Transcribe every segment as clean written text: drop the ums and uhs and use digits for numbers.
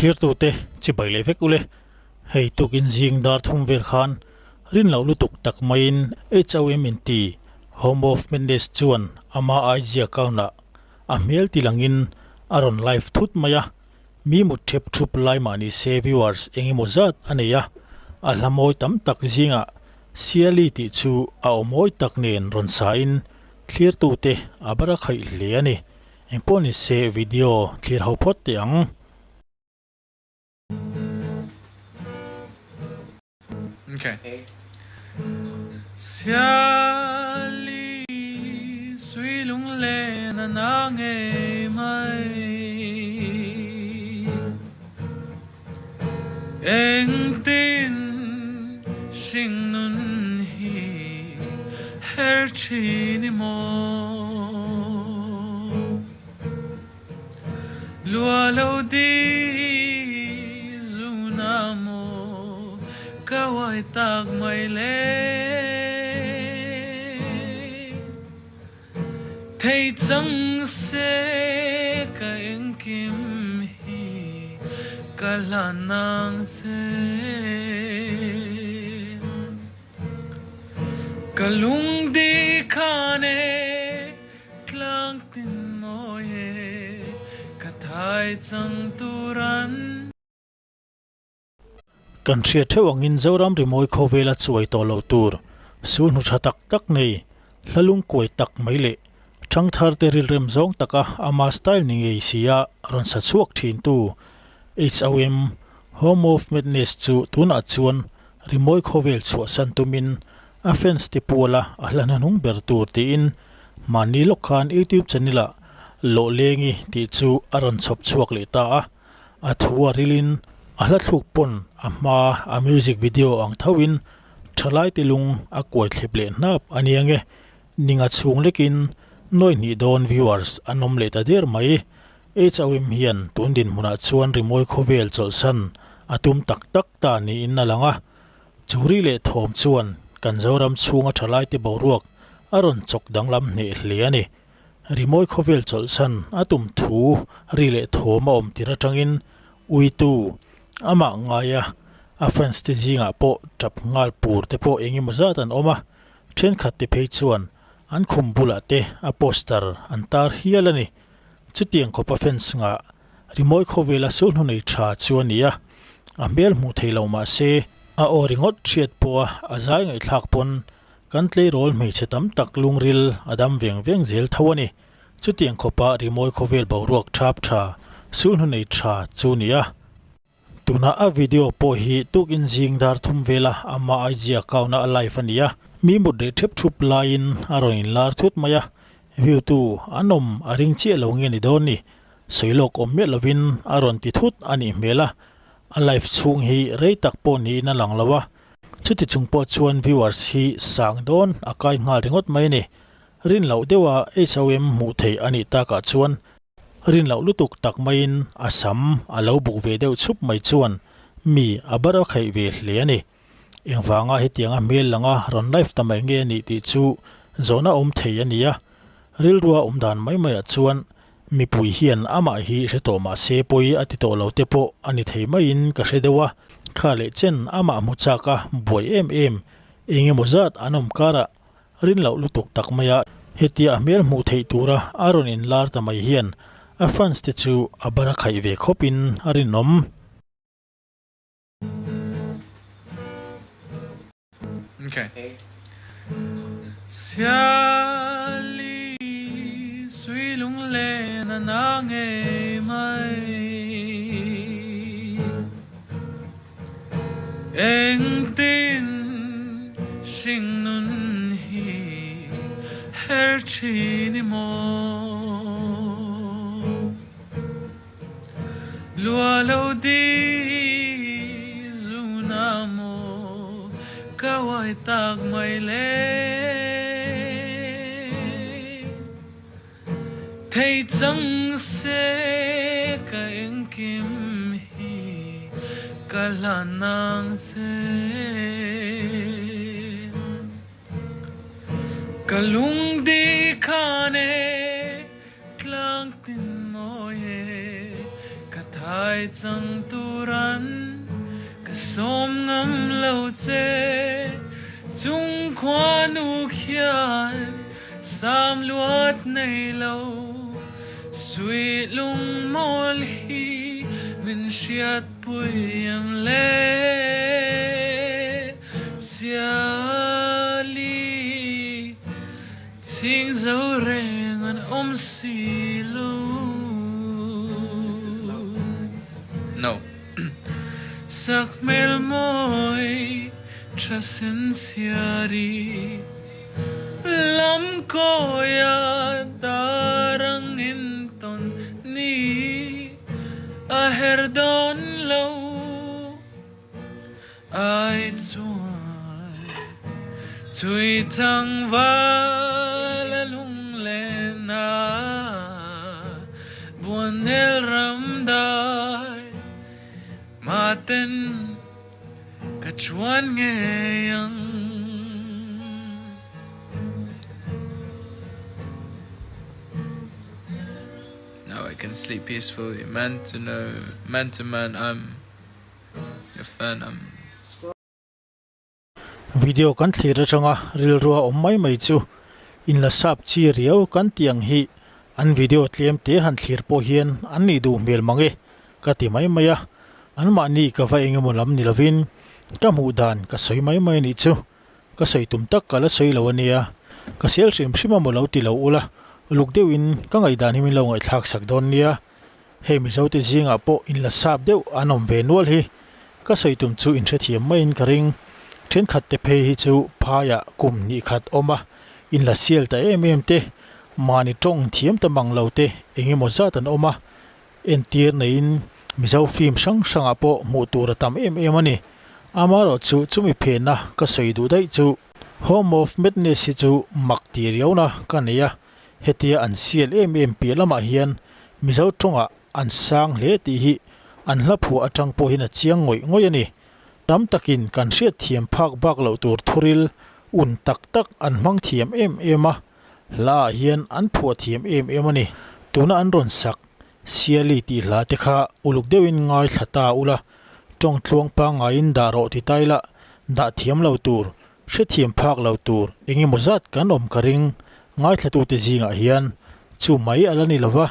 Thlirtute chibai leh vek ule. Hei tukin zing dar thum vel khan rin loh lutuk tak maiin HOM inti Home of Madness chuan ama IG account ah a hmel ti langin a rawn live thut mai a, mi mut thep thup lai mah ni se viewers eng emaw zat a nei a, a hla mawi tam tak zingah Siali tih chu a aw mawi tak nen rawn sain thlirtute a bar a khaih hle a ni. Engpawh ni se video thlir ho phawt teh ang. Okay. Siali sui lung le na na ngei mai Eng tin hring nun hi her thin i maw Lua lo di zuna maw ka uai tak mai le Thei chang se ka engkim hi ka hlan nang che Ka lungdi khan e Tlang tin mawi e ka thai chang tur an. Kan hriat theuh angin Zoram rimawi khawvela chuai tawh loh tur sul hnu tha tak tak nei, hla lungkuai tak mai leh thangthar te rilrem zawng taka ama style ni ngei sia rawn sa chhuak thintu HOM, Home of Madness chu tunah chuan rimawi khawvel chhuahsan tumin a fans te puala a hla hnuhnung ber tur tiin mahni lawk khan YouTube channel ah Lawhlengi tih chu a rawn chhawp chhuak leh ta a. A thu a rilin a hla thluk pawn a hma a music video ang thoin thalai te lung a kuai thlep leh hnap a nia nge. Ninga chhung lekin nawi hnih dawn viewers an awm leh ta der mai. HOM hian tun dinhmunah chuan rimawi khawvel chawlhsan a tum tak tak ta niin a lang a. Chu ri leh thawm chuan kan Zoram chhunga thalaite boruak a rawn chawk danglam hneh hle a ni. Rimawi khawvel chawlhsan a tum thu ri leh thawm a awm tir atangin uitu amah ngaia a fans te zingah pawh tap nghal pur te pawh eng emaw zat an awm a, thenkhat te phei chuan an khum bulah te a poster an tar hial a ni. Chutiang khawpa fans ngah rimawi khawvela sulhnu nei tha chu a ni a, a hmel hmuh thei lo mah se a aw ringawt hriat pawha a zai ngaihthlak pawn Kan tleirawl hmeichhe tam tak lungril a dam veng veng zel tho a ni. Chutiang khawpa rimawi khawvel boruak thap tha, sulhnu nei tha chu ni a. Tuna a video pawh hi tukin zing dar thum vela ama IG account-a a live a ni a. Mi mut reh thep thup laiin a rawn inlar thut mai a, view tu an awm a ring chiah lo nge ni dawn ni. Sawi lawk awm miah lovin a rawn ti thut a nih hmel a, a live chhung hi rei tak pawh niin a lang lo a. Chuti chung pawh chuan viewers hi sang dawn a kai nghal ringawt mai a ni. Rin loh deuha HOM hmuh theih a nih takah chuan rin loh lutuk tak maiin a sam a lo buk ve deuh chhup mai chuan mi a bar a khaih ve hle a ni. Engvanga hetianga hmel langa rawn live ta mai nge a nih tih chu zawhna awm thei a ni a. Rilrua awm dan mai maiah chuan Mipui hian amah hi hre tawh mah se pawi a ti tawh lo te pawh a ni thei maiin ka hre deuh a, kha leh chen amah hmu chak a buai em em, eng emaw zat an awm karah rin loh lutuk tak maia hetia a hmel hmuh theih tura a rawn inlar ta mai hian a fans te chu a bar a khaih ve khawpin a rinawm. Okay. Siali sui lung le na na ngei mai Eng tin hring nun hi her thin i maw Lua lo di zuna maw ka uai tak mai le Thei chang se ka engkim hi ka hlan nang che Ka lungdi khan e Tlang tin mawi e ka thai. Ai chang turan ka sawm ngam lo che, chung khuanu khian sam luat nei lo, suih lung mawl hi min hriatpui em le Siali. Chhing zo reng an awm si lo. No. Sak hmel mawi tha sen siari lam kawia dar ang in tawn ni a her dawn lo. Ai chuan chui thang val a lunglen a, Buannel ram dai mahten ka chuan ngei ang. Now I can sleep peacefully, man to know, man to man I'm. Video kan thlir atanga rilrua awm mai mai chu inla sap chi riau kan tih ang hi an video tlem te han thlir pawh hian an nih duh hmel mang e ka ti mai mai a, anmahni ka va eng emaw lam ni lovin ka hmuh dan ka sawi mai mai a nih chu ka sawi tum tak ka la sawi lo a nia, ka sel hrim hrim a maw lo ti lo ula uluk deuhin ka ngaihdan hi min lo ngaihthlak sak dawn nia. Hei Mizote zingah pawh inla sap deuh an awm ve nual hi ka sawi tum chu inhrethiam maiin ka ring. Thenkhat te phei hi chu phaiah kum hnih khat awm a, inla sial ta em em te, mahni tawng thiam ta mang lo te eng emaw zat an awm a. Entir neiin Mizo film hrang hrangah pawh hmuh tur a tam em em a ni. Amaherawh chu chumi phenna ka sawi duh daih chu Home of Madness hi chu mak ti riauna ka nei a. Hetia an sial em em piah lamah hian Mizo tawngah an sang hle tih hi an hla phuah atang pawhin a chiang ngawih ngawih a ni. Tam takin kan hriat thiam phak bak loh tur thuril un tak tak an hmang thiam em em a, hlaah hian an phuah thiam em em a ni. Tuna an rawn sak Siali tih hla te kha uluk deuhin ngaithla ta ula, tawng tluang pangaiin dah rawh ti tai la, dah thiam lo tur Hrethiam phak lo tur eng emaw zat kan awm ka ring, ngaithlatute zingah hian chu mai a la ni lova,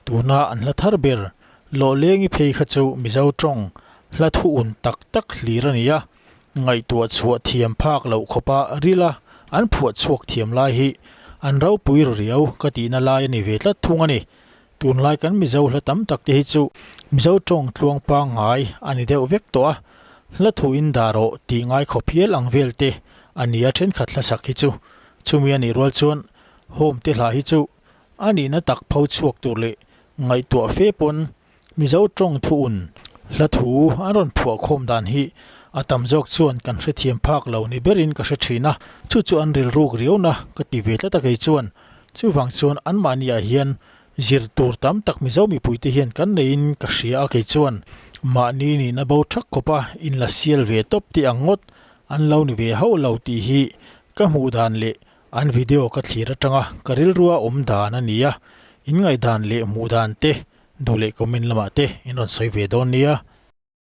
tuna an hla thar ber Lawhlengi phei kha chu Mizo tawng hla thu un tak tak hlir a ni a, ngaihtuah chhuah thiam phak loh khawpa rila an phuah chhuak thiam lai hi an ropui ru riau ka tihna lai a ni ve tlat thung a ni. Tunlai kan Mizo hla tam tak te hi chu Mizo tawng tluang pangngai a ni deuh vek tawh a, hla thuin dah rawh tih ngai khawp hial ang vel te a nia thenkhat hlasak hi chu. Chumi a nih rual chuan Home te hla hi chu a nihna tak pho chhuak tur leh ngaihtuah fe pawn Mizo tawng thu un hla thu an rawn phuah khawm dan hi a tam zawk chuan kan hrethiam phak lo ni berin ka hre thin a, chu chu an rilruk riauna ka ti ve tlat a kei chuan. Chuvang chuan anmahniah hian zir tur tam tak Mizo mipuite hian kan neiin ka hria a kei chuan mahni nihna bo thak khawpa inla sial ve tawp tih ang ngawt an lo ni ve hauh lo tih hi ka hmuh dan leh an video ka thlir atanga ka rilrua awm dan a ni a, in ngaihdan leh hmuh dan te duh leh comment lamah te in rawn sawi ve dawn nia.